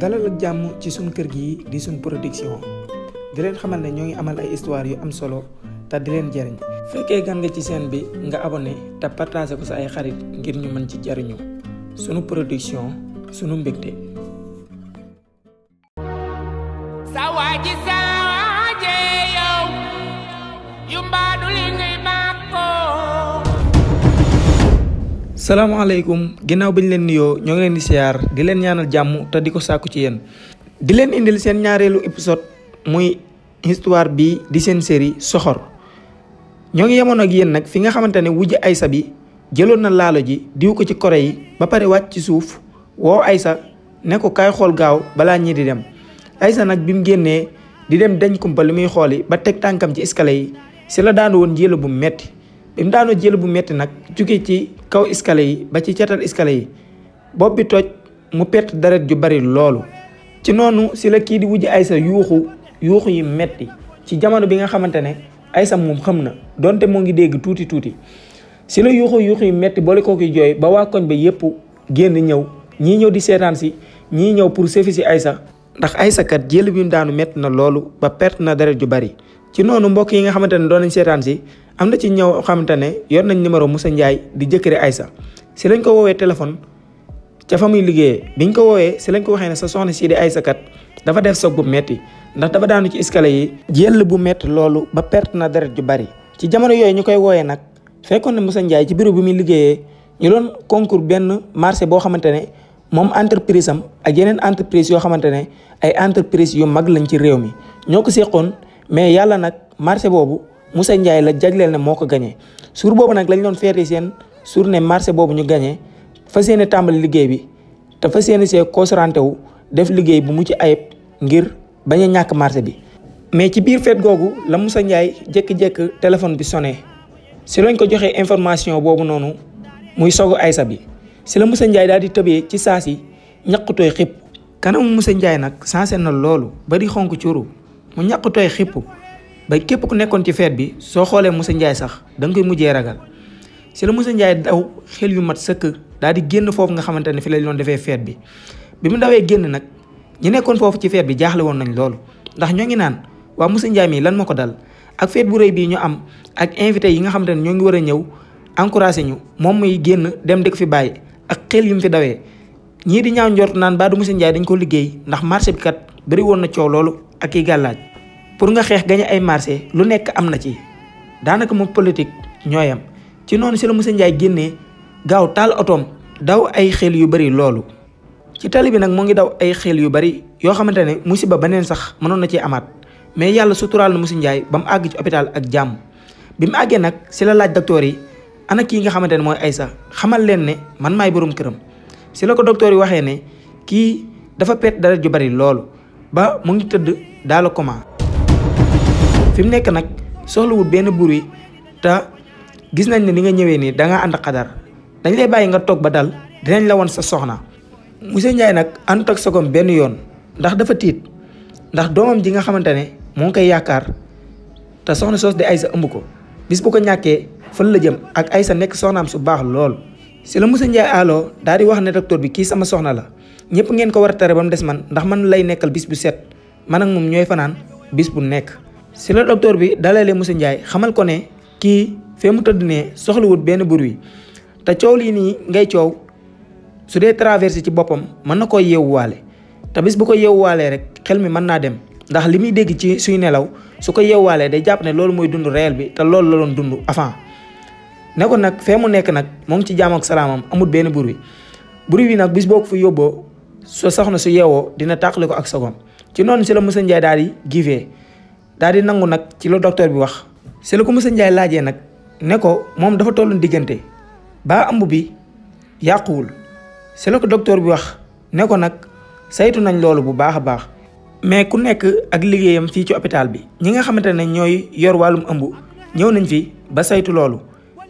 dalal ak jàmm ci sun kër gi di sun production di leen xamal ne ñoo ngi amal ay histoire yu am solo te di leen jariñ fekkee gan nga ci chaîne bi nga abonné te partagé ko sa ay xarit ngir ñu mën ci jariñu sunu production sunu mbégte. salaamaaleykum ginnaaw bi ñu leen nuyoo ñoo ngi leen di siyaar di leen ñaanal jàmm te di ko sàkku ci yéen di leen indil seen ñaareelu épisode muy histoire bi di seen série soxor ñoo ngi yemoon ak yéen nag fi nga xamante ne wujj Aysa bi jëloon na laalo ji diw ko ci kore yi ba pare wàcc ci suuf woo Aysa ne ko kaay xool gaaw balaa ñii di dem Aysa nag bi mu génnee di dem dañ kumpa li muy xooli ba teg tànkam ci escalier yi si la daanu woon jël bu metti bi mu daanoo jël bu metti nag jóge ci kaw escalier yi ba ci catal escalier yi bopp bi toj mu perte deret ju bari loolu ci noonu si la kii di wujj Aysa yuuxu yi metti ci jamono bi nga xamante ne Aysa moom xam na donte moo ngi dégg tuuti si la yuuxu yi metti boole koo koy jooy ba waa koñ ba yépp génn ñëw ñii ñëw di seetaan si ñii ñëw pour sefi si Aysa ndax Aysa kat jël bi mu daanu metti na loolu ba perte na deret ju bari ci noonu mbokk yi nga xamante ne doon nañ seetaan si am na ci ñëw xamante ne yor nañ numéro Moussa Ndiaye di jëkkëri Aysa si lañ ko woowee téléphone ca fa muy liggéeyee biñ ko woowee si lañ ko waxee ne sa soxna sii di Aysa kat dafa def soog bu metti ndax dafa daanu ci escalier yi jël bu metti loolu ba perte na deret ju bari ci jamono yooyu ñu koy woowee nag fekkoon ne Moussa Ndiaye ci bureau bi muy liggéeyee ñu doon concours benn marché boo xamante ne moom entreprise am ak yeneen entreprise yoo xamante ne ay entreprise yu mag lañ ci réew mi ñoo ko seqoon mais yàlla nag marché boobu Moussa Ndiaye la jagleel ne moo ko gagné suur boobu nag lañ doon feete seen journée marché boobu ñu gagné fas yéene tàmbali liggéey bi te fas yéene see concentré wu def liggéey bu mucc ayib ngir bañ a ñàkk marché bi. mais ci biir fête googu la Moussa Ndiaye jékki-jékki téléphone bi sonné si lañ ko joxee information boobu noonu muy sogu Aysa bi si la Moussa Ndiaye daal di tëbee ci saa si ñaqutooy xipp kanamu Moussa Ndiaye nag sensé na loolu ba di xonk curu mu ñaqutooy xipp ba képp ku nekkoon ci feet bi soo xoolee Moussa Ndiaye sax da nga koy mujjee ragal si la Moussa Ndiaye daw xel yu mat sëkk daal di génn foofu nga xamante ne fi la doon defee feet bi mu dawee génn nag ñi nekkoon foofu ci feet bi jaaxle woon nañ loolu ndax ñoo ngi naan waa Moussa Ndiaye mii lan moo ko dal ak feet bu rëy bii ñu am ak invité yi nga xamante ne ñoo ngi war a ñëw encouragé ñu moom muy génn dem di ko fi bàyyi ak xel yu mu fi dawee ñii di ñaaw njort naan baa du Moussa Ndiaye dañ ko liggéey ndax marché bi kat bëri woon na coow loolu ak i gàllaaj pour nga xeex gañe ay marché lu nekk am na ci daanaka moom politique ñooyam ci noonu si la Moussa Ndiaye génnee gaaw taal otoom daw ay xel yu bari loolu ci tali bi nag moo ngi daw ay xel yu bari yoo xamante ne musiba beneen sax mënoon na ci amaat mais yàlla suturaal na Moussa Ndiaye ba mu àgg ci hôpital ak jàmm bi mu àggee nag si la laaj docteur yi ana kii nga xamante ne mooy Aysa xamal leen ne man maay borom këram si la ko docteur yi waxee ne kii dafa perte deret ju bari loolu ba mu ngi tëdd dans le coma fi mu nekk nag soxlawul benn bruit te gis nañ ne ni nga ñëwee nii da nga ànd xadar dañ lay bàyyi nga toog ba dal dinañ la won sa soxna Moussa Ndiaye nag àndut ak sagom benn yoon ndax dafa tiit ndax doomam ji nga xamante ne moo ngi koy yaakaar te soxna soos di Aysa ëmb ko bis bu ko ñàkkee fan la jëm ak Aysa nekk soxnaam su baax lool si la Moussa Ndiaye aloo daal di wax ne docteur bi kii sama soxna la ñëpp ngeen ko war a tere ba mu des man ndax man lay nekkal bis bu set man ak moom ñooy fanaan bis bu nekk si la docteur bi dalalee Moussa Ndiaye xamal ko ne kii fee mu tëdd ne soxlawut benn bruit te coow lii nii ngay coow su dee traversé ci boppam mën na koo yeewuwaale te bis bu ko yeewuwaalee rek xel mi mën naa dem ndax li muy dégg ci suy nelaw su ko yeewuwaalee day jàpp ne loolu mooy dund réel bi te loolu la doon dund avant ne ko nag fee mu nekk nag moo ngi ci jaam ak salaamam amul benn bruit bi nag bis boo ko fa yóbboo soo soxna su yeewoo dina tàqale ko ak sagom ci noonu si la Moussa Ndiaye daal di givee daal di nangu nag ci la docteur bi wax si la ko Moussa Ndiaye laajee nag ne ko moom dafa tolloon diggante ba ëmb bi yàquwul si la ko docteur bi wax ne ko nag saytu nañ loolu bu baax a baax mais ku nekk ak liggéeyam fii ci hôpital bi ñi nga xamante ne ñooy yor wàllum ëmb ñëw nañ fi ba saytu loolu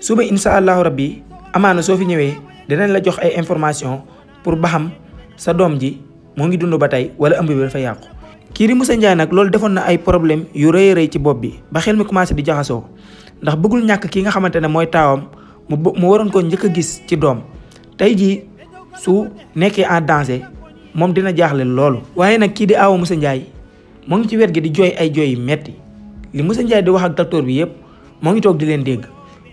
suba incha allahu rabbi amaana soo fi ñëwee dinañ la jox ay information pour ba xam sa doom ji moo ngi dund ba tey wala ëmb bi dafa yàqu. kii di Moussa Ndiaye nag loolu defoon na ay problème yu rëy a rëy ci bopp bi ba xel mi commencé di jaxasoo ndax bëggul ñàkk ki nga xamante ne mooy taawam mu waroon ko njëkk a gis ci doom tey jii su nekkee en danger moom dina jaaxle loolu. waaye nag kii di aawa Moussa Ndiaye moo ngi ci wet gi di jooy ay jooy yu metti li Moussa Ndiaye di wax ak docteur bi yëpp moo ngi toog di leen dégg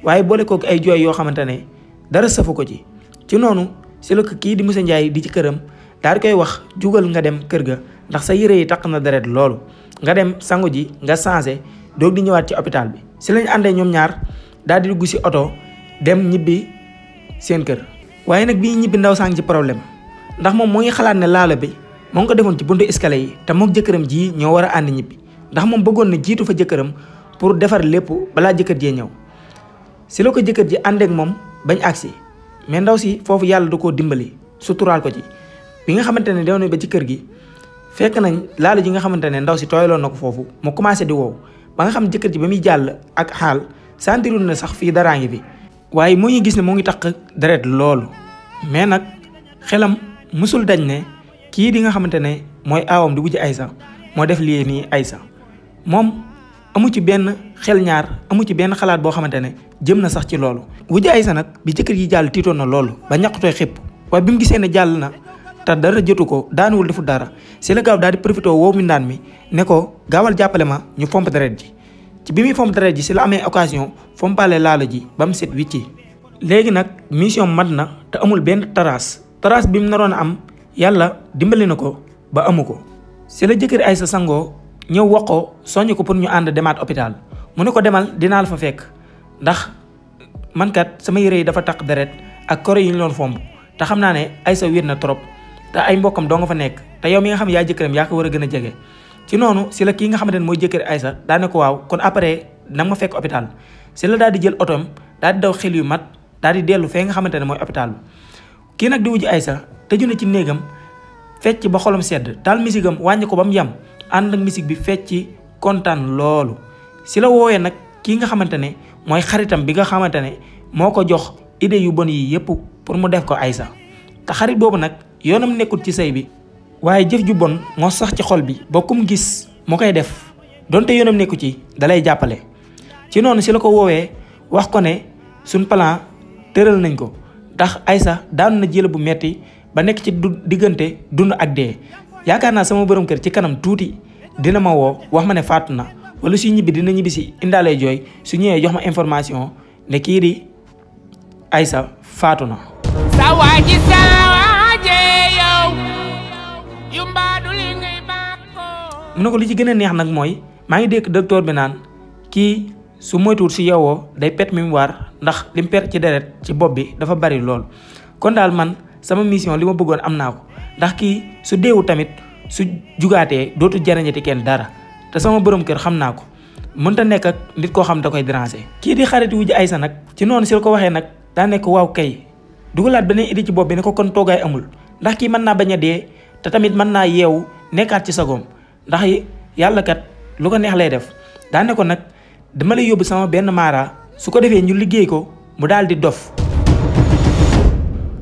waaye boole kook ay jooy yoo xamante ne dara safu ko ci noonu si la ko kii di Moussa Ndiaye di ci këram daal di koy wax jugal nga dem kër ga ndax sa yére yi taq na deret loolu nga dem sangu ji nga changé doog di ñëwaat ci hôpital bi. si lañ àndee ñoom ñaar daal di dugg si oto dem ñibbi seen kër. waaye nag bii ñibbi ndaw sang ci problème ndax moom moo ngi xalaat ne laalo bi moo ngi ko defoon ci buntu escalier yi te mook jëkkëram ji ñoo war a ànd ñibbi ndax moom bëggoon na jiitu fa jëkkëram pour defar lépp balaa jëkkër jee ñëw. si la ko jëkkër ji àndeek moom bañ agsi mais ndaw si foofu yàlla da koo dimbali suturaal ko ci bi nga xamante ne demoon ba ci kër gi fekk nañ laalo ji nga xamante ne ndaw si tooyaloon na ko foofu mu commencé di wow ba nga xam jëkkër ji ba muy jàll ak xaal sentirul na sax fii daraa ngi fi waaye moo ngi gis ne moo ngi taq deret loolu mais nag xelam musul dañ ne kii di nga xamante ne mooy aawam di wujj Aïssa moo def lii nii Aïssa moom amu ci benn xel ñaar amu ci benn xalaat boo xamante ne jëm na sax ci loolu. wujj Aïssa nag bi jëkkër ji jàll tiitoon na loolu ba ñaqutooy xépp waaye bi mu gisee ne jàll na te dara jotu ko daanuwul defu dara si la gaaw daal di profité woow mi ndaan mi ne ko gaawal jàppale ma ñu fomp deret ji ci bi muy fomp deret ji si la amee occasion fompale laalo ji ba mu set wicci. léegi nag mission mat na te amul benn trace bi mu naroon a am yàlla dimbali na ko ba amu ko. si la jëkkër Aïssa sangoo ñëw wax ko soññ ko pour ñu ànd demaat hôpital mu ne ko demal dinaa la fa fekk ndax man kat sama yére yi dafa taq deret ak koro yi ñu doon fomp te xam naa ne Aïssa wér na trop te ay mbokkam doo nga fa nekk te yow mi nga xam yaa jëkkëram yaa ko war a gën a jege. ci noonu si la kii nga xamante ne mooy jëkkër Aïssa daa ne ko waaw kon après nag ma fekk hôpital si la daal di jël otoom daal di daw xel yu mat daal di dellu fee nga xamante ne mooy hôpital bi. kii nag di wujj Aïssa tëju na ci néegam fecc ba xolam sedd taal misigam wàññi ko ba mu yem ànd ak misig bi fecc kontaan loolu si la woowee nag kii nga xamante ne mooy xaritam bi nga xamante ne moo ko jox idée yu bon yi yëpp pour mu def ko Aïssa te xarit boobu nag yoonam nekkul ci sëy bi waaye jëf ju bon moo sax ci xol bi ba kum gis mu koy def donte yoonam nekku ci dalay jàppale. ci noonu si la ko woowee wax ko ne suñ plan tëral nañ ko ndax Aïssa daanu na jël bu metti ba nekk ci diggante dund ak dee yaakaar naa sama borom kër ci kanam tuuti dina ma woo wax ma ne faatu na wala su ñibbi dina ñibbi si indaalee jooy su ñëwee jox ma information ne kii di Aïssa faatu na. mu ne ko li ci gën a neex nag mooy maa ngi dégg docteur bi naan kii su moytuwul si yeewoo day perte mémoire ndax lim perte ci deret ci bopp bi dafa bari lool. kon daal man sama mission li ma bëggoon am naa ko ndax kii su deewu tamit su jugaatee dootu jariñati kenn dara te sama borom kër xam naa ko mënta nekk ak nit koo xam da koy déranger. kii di xarit wujj Aïssa nag ci noonu si la ko waxee nag daa nekk waaw kay dugalaat beneen idée ci bopp bi ne ko kon toogaay amul ndax kii mën naa bañ a dee te tamit mën naa yeewu nekkaat ci sagoom ndax yàlla kat lu ko neex lay def daa ne ko nag dama lay yóbbu sama benn maara su ko defee ñu liggéey ko mu daal di dof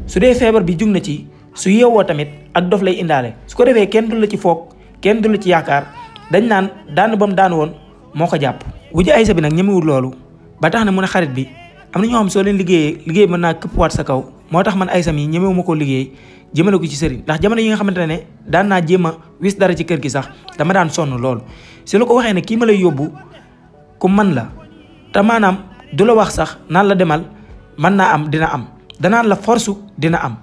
su dee feebar bi jug na ci su yeewoo tamit ak dof lay indaale su ko defee kenn du la ci foog kenn du la ci yaakaar dañ naan daan ba mu daan woon moo ko jàpp. wujj Aïssa bi nag ñemewul loolu ba tax na mu ne xarit bi am na ñoo xam soo leen liggéey mën naa këppwaat sa kaw moo tax man Aïssa mi ñemewu ma koo liggéey jëmale ko ci sëriñ ndax jamono yi nga xamante ne daan naa jéem a wis dara ci kër gi sax dama daan sonn loolu si la ko waxee ne kii ma lay yóbbu ku man la te maanaam du la wax sax naan la demal mën naa am dina am danaan la force dina am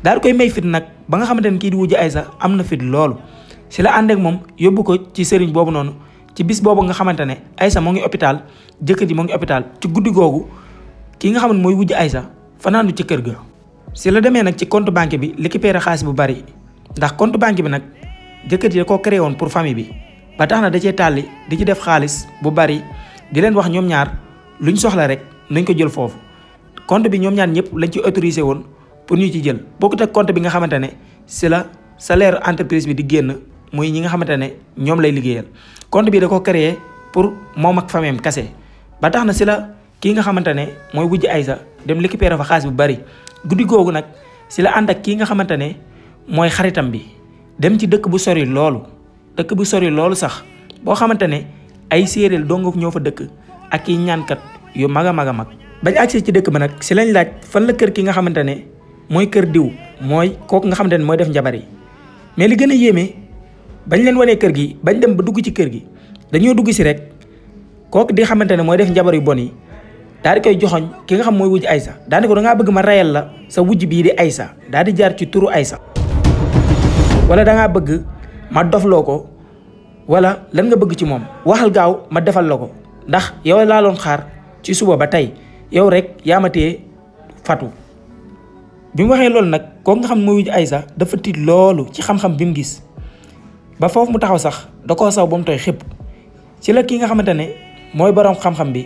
daal koy may fit nag ba nga xamante ne kii di wujj Aïssa am na fit loolu si la ànd ak moom yóbbu ko ci sëriñ boobu noonu ci bis boobu nga xamante ne Aïssa moo ngi hôpital jëkkër ji moo ngi hôpital ci guddi googu kii nga xam ne mooy wujj Aïssa fanaandu ci kër ga. si la demee nag ci compte banque bi récupérer xaalis bu bari ndax compte banque bi nag jëkkër ji da koo créé woon pour famille bi ba tax na da cee tàlli di ci def xaalis bu bari di leen wax ñoom ñaar luñ soxla rek nañ ko jël foofu compte bi ñoom ñaar ñëpp lañ ci autorisé woon pour ñu ci jël bokkut ak compte bi nga xamante ne si la salaire entreprise bi di génn muy ñi nga xamante ne ñoom lay liggéeyal compte bi da ko créé pour moom ak famille am kase ba tax na si la kii nga xamante ne mooy wujj Aïssa dem récupérer fa xaalis bu bari guddi googu nag si la ànd ak kii nga xamante ne mooy xaritam bi dem ci dëkk bu sori loolu sax boo xamante ne ay séeréer dong ñoo fa dëkk ak i ñaankat yu mag a mag a mag bañ agsi ci dëkk ba nag si lañ laaj fan la kër ki nga xamante ne mooy kër diw mooy kooku nga xamante ne mooy def njabar yi. mais li gën a yéeme bañ leen wanee kër gi bañ dem ba dugg ci kër gi dañoo dugg si rek kooku di xamante ne mooy def njabar yu bon yi daal di koy joxoñ ki nga xam mooy wujj Aysa daal di ko dangaa bëgg ma rayal la sa wujj bii di Aysa daal di jaar ci turu Aysa wala dangaa bëgg ma dofloo ko wala lan nga bëgg ci moom waxal gaaw ma defal la ko ndax yow laa doon xaar ci suba ba tey yow rek yaa ma tee fatu. bi mu waxee loolu nag kooku nga xam mooy wujj Aysa dafa tiit loolu ci xam-xam bi mu gis ba foofu mu taxaw sax da koo saw ba mu tooy xëpp ci la ki nga xamante ne mooy borom xam-xam bi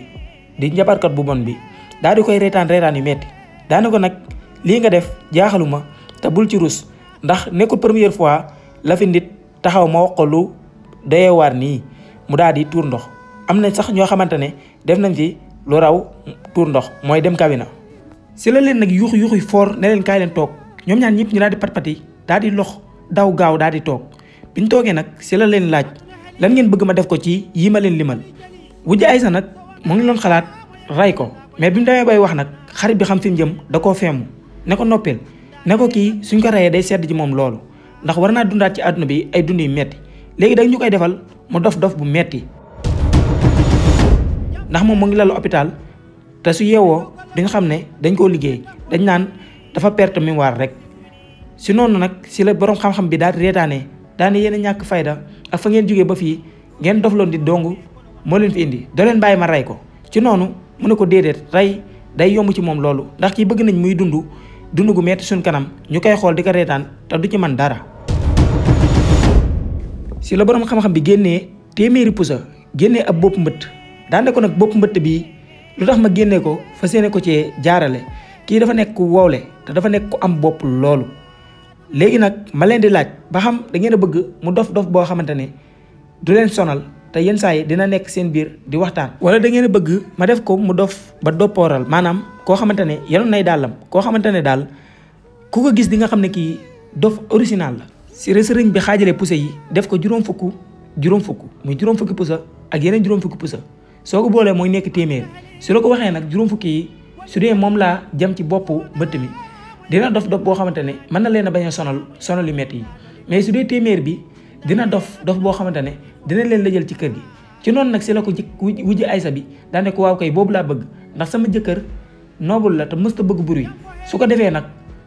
di njabarkat bu bon bi daal di koy reetaan yu metti daane ko nag lii nga def jaaxaluma te bul ci rus ndax nekkul première fois la fi nit taxaw ma wax ko lu doyewaar nii mu daal di tuur ndox am na sax ñoo xamante ne def nañ fi lu raw tuur ndox mooy dem kawi na. si la leen nag yuuxu foor ne leen kaay leen toog ñoom ñaan ñëpp ñu daal di pat-pati daal di lox daw gaaw daal di toog bi ñu toogee nag si la leen laaj lan ngeen bëgg ma def ko ci yii ma leen limal. wujj Aysa nag mu ngi doon xalaat ray ko mais bi mu demee bay wax nag xarit bi xam fi mu jëm da koo feemu ne ko noppeel ne ko kii suñ ko reyee day sedd ci moom loolu ndax war naa dundaat ci àdduna bi ay dund yu metti léegi dag ñu koy defal mu dof bu metti ndax moom mu ngi lalu hôpital te su yeewoo di nga xam ne dañ koo liggéey dañ naan dafa perte mémoire rek. si noonu nag si la borom xam-xam bi daal di reetaanee daane yéen a ñàkk fayda ak fa ngeen jógee ba fii ngeen dofloon di dong moo leen fi indi doo leen bàyyi ma rey ko. ci noonu mu ne ko déedéet rey day yomb ci moom loolu ndax kii bëgg nañ muy dund gu metti suñ kanam ñu koy xool di ko reetaan te du ci man dara. si la borom xam-xam bi génnee téeméeri pusa génnee ab bopp mbëtt daane ko nag bopp mbëtt bii lu tax ma génnee ko fas yéene ko cee jaarale kii dafa nekk ku wowle te dafa nekk ku am bopp loolu. léegi nag ma leen di laaj ba xam da ngeen a bëgg mu dof boo xamante ne du leen sonal te yenn saa yi dina nekk seen biir di waxtaan wala da ngeen a bëgg ma def ko mu dof ba doppooral maanaam koo xamante ne yenoon nay dàllam koo xamante ne daal ku ko gis di nga xam ne kii dof original la. si sëriñ bi xaajale pusa yi def ko juróom fukki pusa ak yeneen juróom fukki pusa soo ko boolee mooy nekk téeméer su la ko waxee nag juróom fukki yi su dee moom laa jëm ci boppu mbëtt mi dina dof boo xamante ne mën na leen a bañ a sonal yu metti yi mais su dee téeméer bi dina dof boo xamante ne dina leen la jël ci kër gi. ci noonu nag si la ko wujj Aysa bi daane ko waaw kay boobu laa bëgg ndax sama jëkkër noobul la te mësta bëgg bruit su ko defee nag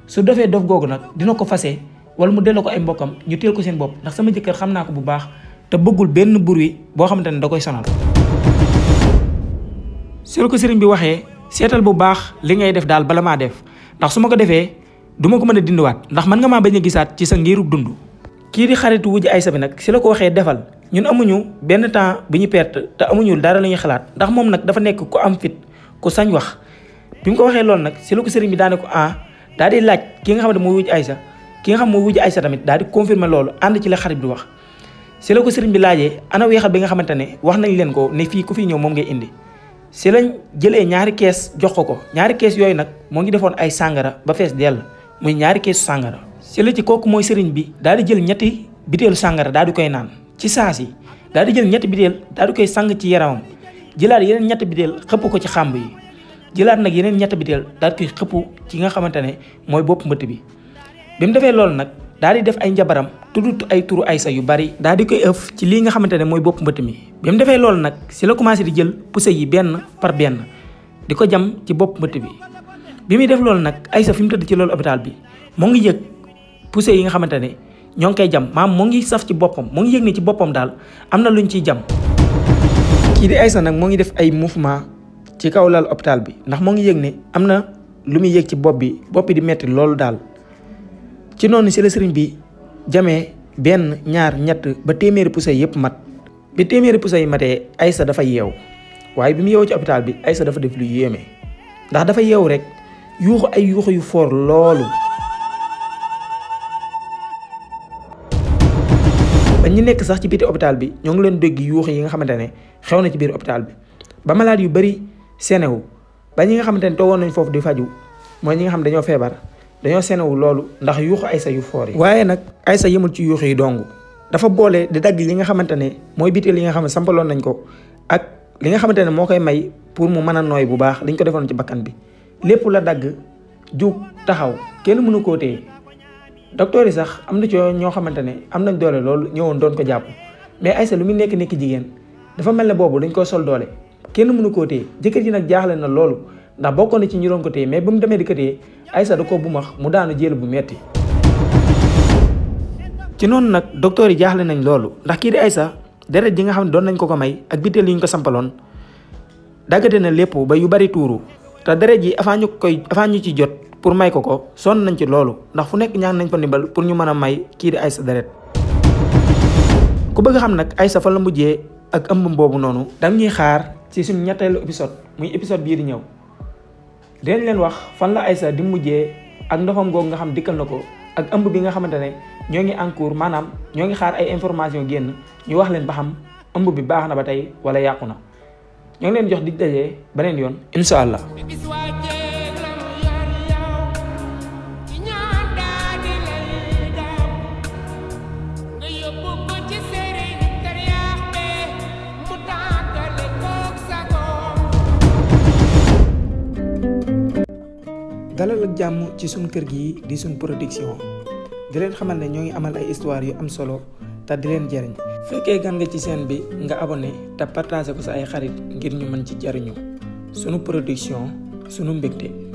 su dofee dof googu nag dina ko fase wala mu delloo ko ay mbokkam ñu teel ko seen bopp ndax sama jëkkër xam naa ko bu baax te bëggul benn bruit boo xamante ne da koy sonal. su la ko sëriñ bi waxee seetal bu baax li ngay def daal bala maa def ndax su ma ko defee duma ko mën a dindiwaat ndax mën nga maa bañ a gisaat ci sa ngiru dund. kii di xaritu wujj Aysa bi nag si la ko waxee defal ñun amuñu benn temps bu ñu perte te amuñu dara la ñuy xalaat ndax moom nag dafa nekk ku am fit ku sañ wax. bi mu ko waxee loolu nag si la ko sëriñ bi daane ko daal di laaj ki nga xam ne mooy wujj Aysa ki nga xam mooy wujj Aysa tamit daal di confirmer loolu ànd ci la xarit bi wax. si la ko sëriñ bi laajee ana weexal bi nga xamante ne wax nañ leen ko ne fii ku fi ñëw moom ngay indi si lañ jëlee ñaari kees jox ko ñaari kees yooyu nag moo ngi defoon ay sàngara ba fees dell muy ñaari keesu sàngara. si la ci kooku mooy sëriñ bi daal di jël ñetti bitéelu sàngara daal di koy naan ci saasi daal di jël ñetti bitéel daal di koy sang ci yaramam jëlaat yeneen ñetti bitéel xëpp ko ci xàmb yi jëlaat nag yeneen ñetti bitéel daal di koy xëpp ci nga xamante ne mooy bopp mbëtt bi. bi mu defee loolu nag daal di def ay njabaram tudd ay turu Aysa yu bari daal di koy ëf ci lii nga xamante ne mooy bopp mbëtt mi. bi mu defee loolu nag si la commencé di jël pousse yi benn par benn di ko jam ci bopp mbëtt bi. bi muy def loolu nag Aysa fi mu tëdd ci loolu hôpital bi moo ngi yëg pousse yi nga xamante ne ñoo ngi koy jam maam moo ngi saf ci boppam moo ngi yëg ne ci boppam daal am na luñ ciy jam. kii di Aysa nag moo ngi def ay mouvement ci kaw lal hôpital bi ndax moo ngi yëg ne am na lu muy yëg ci bopp bi di metti loolu daal. ci noonu si la sëriñ bi jamee benn ñaar ñett ba téeméeri pousse yëpp mat bi téeméeri pousse yi matee Aysa dafa yeew waaye bi mu yeewoo ci hôpital bi Aysa dafa def lu yéeme ndax dafa yeew rek yuuxu ay yuuxu yu foor loolu. ba ñu nekk sax ci biti hôpital bi ñoo ngi leen dégg yuuxu yi nga xamante ne xew na ci biir hôpital bi ba malade yu bari senewu ba ñi nga xamante ne toogoon nañ foofu di faju mooy ñi nga xam dañoo feebar dañoo senewu loolu ndax yuuxu Aysa yu foor yi. waaye nag Aysa yemul ci yuuxu yi dong dafa boole di dagg li nga xamante ne mooy biteel yi nga xam ne sampaloon nañ ko ak li nga xamante ne moo koy may pour mu mën a nooy bu baax liñ ko defoon ci bakkan bi lépp la dagg jug taxaw kenn mënu koo téye docteur yi sax am na ci ñoo xamante ne am nañ doole loolu ñëwoon doon ko jàpp mais Aïssa lu muy nekk jigéen dafa mel ne boobu dañ koo sol doole kenn mënu koo téye jëkkër ji nag jaaxle na loolu ndax bokkoon na ci ñu doon ko téye mais ba mu demee di ko téye Aïssa da koo bumax mu daanu jël bu metti ci noonu nag docteur yi jaaxle nañ loolu ndax kii di Aïssa deret ji nga xam ne doon nañ ko may ak biteel yi ñu ko sampaloon daggate na lépp ba yu bari tuuru te deret ji avant ñu ci jot pour may ko sonn nañ ci loolu ndax fu nekk ñaan nañ fa ndimbal pour ñu mën a may kii di Aïssa deret ku bëgg xam nag Aïssa fa la mujjee ak ëmb boobu noonu dam ñuy xaar ci suñu ñetteelu épisode muy épisode bii di ñëw dinañ leen wax fan la Aïssa di mujjee ak ndoxam googu nga xam dikkal na ko ak ëmb bi nga xamante ne ñoo ngi en cours maanaam ñoo ngi xaar ay information génn ñu wax leen ba xam ëmb bi baax na ba tey wala yàqu na ñoo ngi leen jox dig dajee beneen yoon incha allah. dalal ak jàmm ci suñ kër gi di suñ production di leen xamal ne ñoo ngi amal ay histoire yu am solo te di leen jariñ fekkee gan nga ci chaîne bi nga abonné te partagé ko sa ay xarit ngir ñu mën ci jariñu sunu production sunu mbégte